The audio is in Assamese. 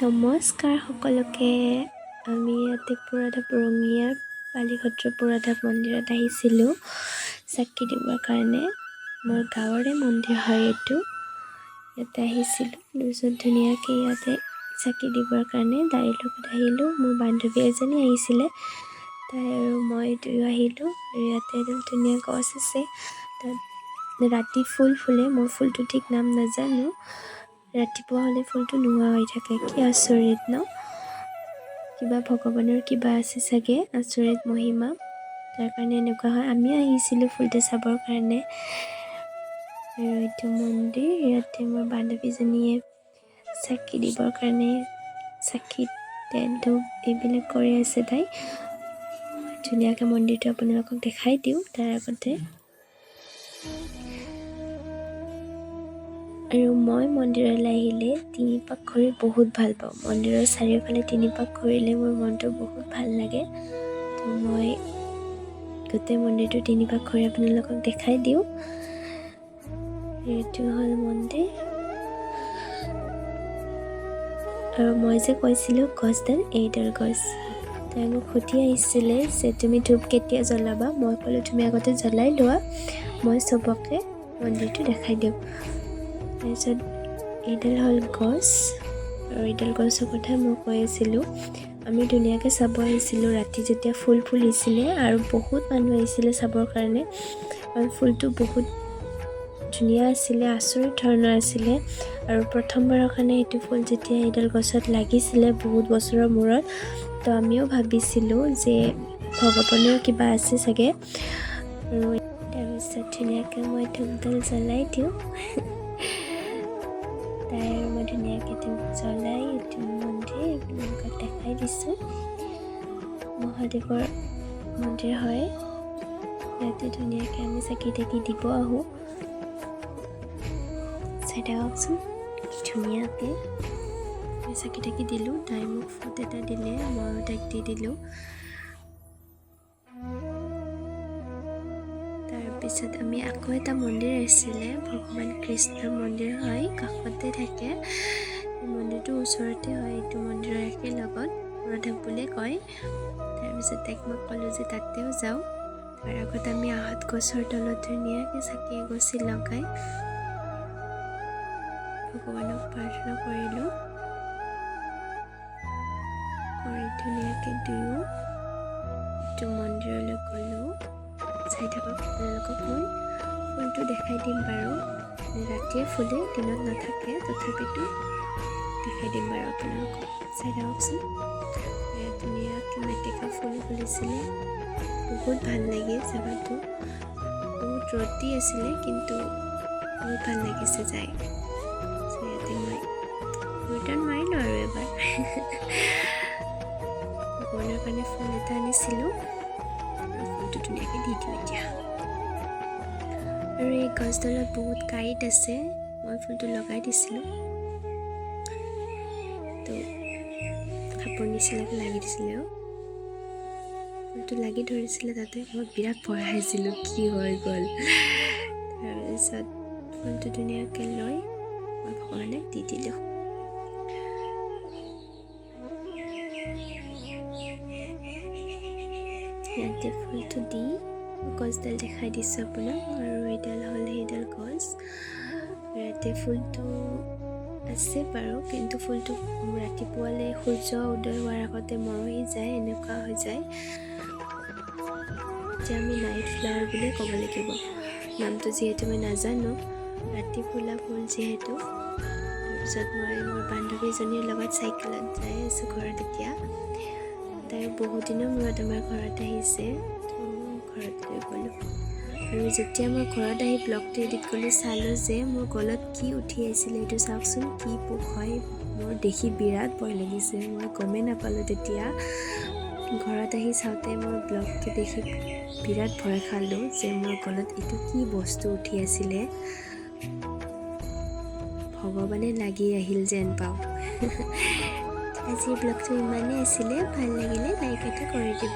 নমস্কাৰ সকলোকে। আমি ইয়াতে পুৰাধাপ, ৰঙিয়াৰ বালিসত্ৰ পুৰাধাপ মন্দিৰত আহিছিলোঁ চাকি দিবৰ কাৰণে। মোৰ গাঁৱৰে মন্দিৰ হয় এইটো। ইয়াতে আহিছিলোঁ, তাৰপিছত ধুনীয়াকৈ ইয়াতে চাকি দিবৰ কাৰণে তাইৰ লগত আহিলোঁ। মোৰ বান্ধৱী এজনী আহিছিলে, তাই আৰু মই দুয়ো আহিলোঁ। আৰু ইয়াতে এডাল ধুনীয়া গছ আছে, তাত ৰাতি ফুল ফুলে। মই ফুলটো ঠিক নাম নাজানো। ৰাতিপুৱা হ'লে ফুলটো নোহোৱা হৈ থাকে। কি আচৰিত ন? কিবা ভগৱানৰ কিবা আছে চাগে, আচৰিত মহিমা, তাৰ কাৰণে এনেকুৱা হয়। আমিও আহিছিলোঁ ফুলটো চাবৰ কাৰণে। আৰু এইটো মন্দিৰ, ইয়াতে মোৰ বান্ধৱীজনীয়ে চাকি দিবৰ কাৰণে চাকিত তেল, ধূপ এইবিলাক কৰি আছে তাই। ধুনীয়াকৈ মন্দিৰটো আপোনালোকক দেখাই দিওঁ তাৰ আগতে। আৰু মই মন্দিৰলৈ আহিলে তিনিপাক ঘূৰি বহুত ভাল পাওঁ। মন্দিৰৰ চাৰিওফালে তিনিপাক ঘূৰিলে মোৰ মনটো বহুত ভাল লাগে। তো মই গোটেই মন্দিৰটো তিনিপাক ঘূৰি আপোনালোকক দেখাই দিওঁ। এইটো হ'ল মন্দিৰ। আৰু মই যে কৈছিলোঁ গছডাল, এইডাল গছ। তাই মোক সুধি আহিছিলে যে তুমি ধূপ কেতিয়া জ্বলাবা। মই ক'লোঁ, তুমি আগতে জ্বলাই লোৱা, মই চবকে মন্দিৰটো দেখাই দিওঁ। তাৰপিছত এইডাল হ'ল গছ আৰু এইডাল গছৰ কথা মই কৈ আছিলোঁ। আমি ধুনীয়াকৈ চাব আহিছিলোঁ ৰাতি যেতিয়া ফুল ফুলিছিলে আৰু বহুত মানুহ আহিছিলে চাবৰ কাৰণে, আৰু ফুলটো বহুত ধুনীয়া আছিলে, আচৰিত ধৰণৰ আছিলে। আৰু প্ৰথমবাৰৰ কাৰণে এইটো ফুল যেতিয়া এইডাল গছত লাগিছিলে বহুত বছৰৰ মূৰত, তো আমিও ভাবিছিলোঁ যে ভগৱানৰ কিবা আছে চাগে। আৰু তাৰপিছত ধুনীয়াকৈ মই ধূপডাল জ্বলাই দিওঁ। তাই আৰু মই ধুনীয়াকৈ ধূপ জ্বলাই এইটো মন্দিৰ আপোনালোকক দেখাই দিছোঁ। মহাদেৱৰ মন্দিৰ হয়। ইয়াতে ধুনীয়াকৈ আমি চাকি তাকি দিব আহোঁ। চাই থাককচোন কি ধুনীয়াকৈ আমি চাকি তাকি দিলোঁ। তাই মোক ফুট এটা দিলে, ময়ো তাইক দি দিলোঁ। তাৰপিছত আমি আকৌ এটা মন্দিৰ আছিলে, ভগৱান কৃষ্ণৰ মন্দিৰ হয়, কাষতে থাকে। এই মন্দিৰটো ওচৰতে হয়, এইটো মন্দিৰৰ একেলগত, পুৰধাপ বুলিয়ে কয়। তাৰপিছত তাইক মই ক'লোঁ যে তাতেও যাওঁ। তাৰ আগত আমি আহঁত গছৰ তলত ধুনীয়াকৈ চাকি এগছি লগাই ভগৱানক প্ৰাৰ্থনা কৰিলোঁ। কৰি ধুনীয়াকৈ দুয়ো এইটো মন্দিৰলৈ গ'লোঁ। চাই থাকক, আপোনালোকক মই ফুলটো দেখাই দিম বাৰু। ৰাতিয়ে ফুলে, দিনত নাথাকে, তথাপিতো দেখাই দিম বাৰু আপোনালোকক। চাই থাককচোন। ইয়াত ধুনীয়াকৈ মেটেকা ফুল ফুলিছিলে, বহুত ভাল লাগে জেগাটো। বহুত ৰ'দ দি আছিলে, কিন্তু বহুত ভাল লাগিছে যাই। ইয়াতে মই ৰিটাৰ্ণ মাৰিলোঁ আৰু এবাৰ ভগৱানৰ কাৰণে ফুল এটা আনিছিলোঁ আৰু ফুলটো ধুনীয়াকৈ দি দিওঁ এতিয়া। আৰু এই গছডালত বহুত কাঁইট আছে, মই ফুলটো লগাই দিছিলোঁ, তো সাপৰ নিচিনাকৈ লাগি দিছিলে। আৰু ফুলটো লাগি ধৰিছিলে তাতে, মই বিৰাট ভয় খাইছিলোঁ, কি হৈ গ'ল। তাৰপিছত ফুলটো ধুনীয়াকৈ লৈ মই ভগৱানক দি দিলোঁ। ইয়াতে ফুলটো দি গছডাল দেখাই দিছোঁ আপোনাক। আৰু এইডাল হ'ল সেইডাল গছ। ইয়াতে ফুলটো আছে বাৰু, কিন্তু ফুলটো ৰাতিপুৱালৈ সূৰ্য উদয় হোৱাৰ আগতে মৰহি যায়, এনেকুৱা হৈ যায়। এতিয়া আমি নাইট ফ্লাৱাৰ বুলিয়ে ক'ব লাগিব, নামটো যিহেতু মই নাজানো, ৰাতি ফুলা ফুল যিহেতু। তাৰপিছত মই মোৰ বান্ধৱীজনীৰ লগত চাইকেলত যাই আছোঁ ঘৰত এতিয়া। তাই বহুত দিনৰ মূৰত আমাৰ ঘৰত আহিছে, তো ঘৰত লৈ গ'লোঁ। আৰু যেতিয়া মই ঘৰত আহি ব্লগটো এডিট কৰি চালোঁ যে মোৰ গলত কি উঠি আহিছিলে, এইটো চাওকচোন কি পোক হয়। মোৰ দেখি বিৰাট ভয় লাগিছে, মই গমেই নাপালোঁ তেতিয়া। ঘৰত আহি চাওঁতে মোৰ ব্লগটো দেখি বিৰাট ভয় খালোঁ যে মোৰ গলত এইটো কি বস্তু উঠি আছিলে। ভগৱানে লাগি আহিল যেন পাওঁ। আজিৰ ব্লগটো ইমানেই আছিলে, ভাল লাগিলে লাইক এটা কৰি দিব।